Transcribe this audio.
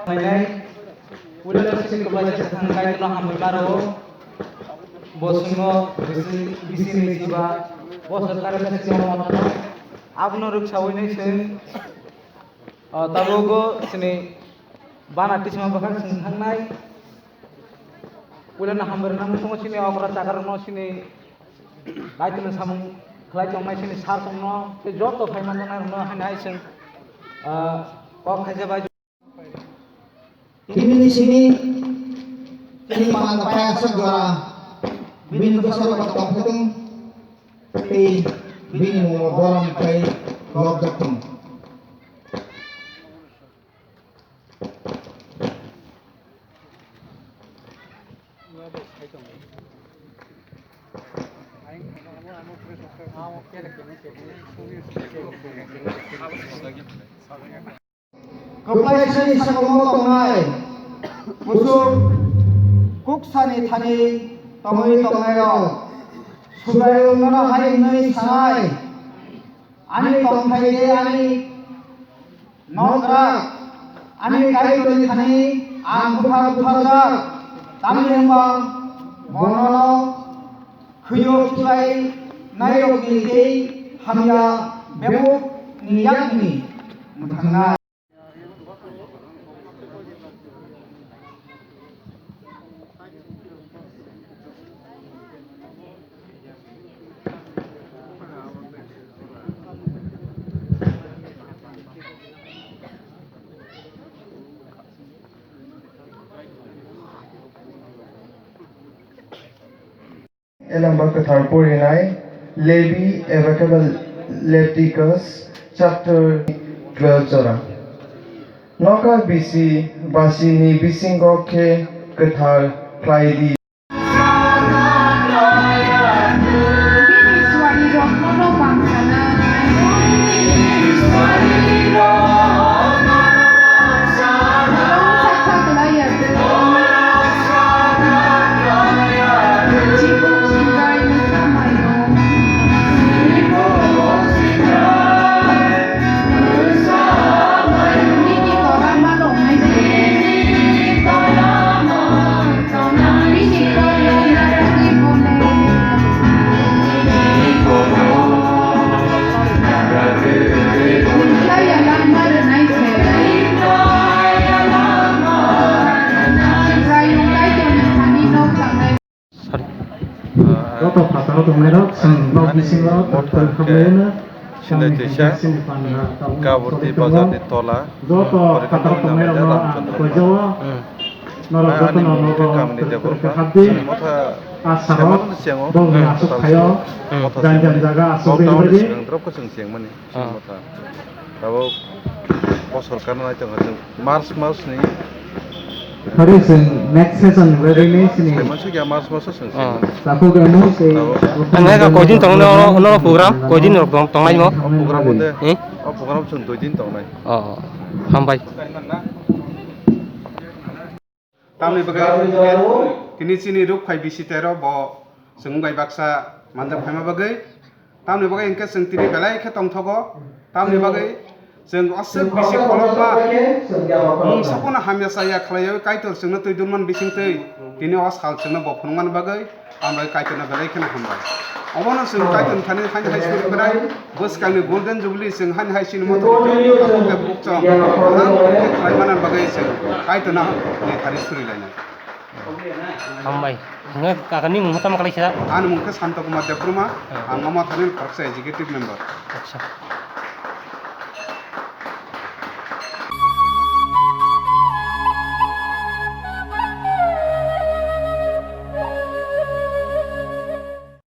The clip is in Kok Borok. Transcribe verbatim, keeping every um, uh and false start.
Phainai, puila sini kwplaisa thangkhai no hambai maro. Bo swngo bisi, bisi ni jiba, bo sorkar ni sini abono rwksawi nai se. O, tabuk sini bana tisima bwkhak sini thangnai. Puila no hambai rwna muchungo sini okra chakra rokno sini Daitwno samung khlai tongnai chini sir tongno, tei joto phai manjaknai rokno haino hai chwng, ah, kok khaisa bai. Tini ni simi, tini manna pai aswk jora, bini bwsarok tongthokung, tei bini mungbo borom khlai lobjak thung. Kwplaisani samungo tongnai, kuchuk kuksani thani tongwi tongnairok, Subraiyungno hai hwnwi sanai, Ani tongthai tei ani nokra, ani Kaitorni thani ang bwthar butharjak, tamni wngma bono khwio khlainairokni tei hamya bebukni yakni mwthangnai. Elembor kwthar porinai Levi eba khe ba Leviticus chapter twelve jora. Nokha bisi basini bisingo khe kwthar khlai di. Sorry. Joto phataro tongnairok, chwng nok bisingo tor tor hamlaino. Sinai twisa Kabur tei bazar ni tola. Joto phataro tongnairokno ang koijao. Norok jotono nogo tor tor khe habdi. Asaro bongni aswk phaio. Jang jang jaga aswk beri beri. Chini motha. Tabuk bo sorkar no nai tongo chwng March mas ni. Hari chwng next session ni bagwi ni sini. Sai mansu kya March mas o chwng sini. Takhuk emo se. Ang ka koidin tong no, no program, koidin rok tong, tong nai mo. O program o de. Hmm? O program chwng dui din tong nai. Oh, hambai. Tamni bagwi tini chini ruk phai bisi tero bo chwng bai baksa manjak phaima bagwi. Tamni bagwi hinkhe chwng tini belai khe tongthogo. Tamni bagwi chwng aswk bisi kolokma mungsa phano hamya chaya khlaiwi Kaitor chwngno twi dunman bisingtwi tini o sal chwngno bo phunukmani bagwi. Ang bai Kaitorno belai kheno hambai. Obono chwng Kaitorni thani haini hai suri kwnai, bwskangni Golden Jubilee chwng haini hai chini mothor bukchong, ang khlai manani bagwi chwng Kaitorno ni thani suri lainai. Hambai. Nge kakani mungha tamo kalai sa? Ani mungkhe Santo Kumar Debbarma, ang omo thani khoroksa executive member. Acha.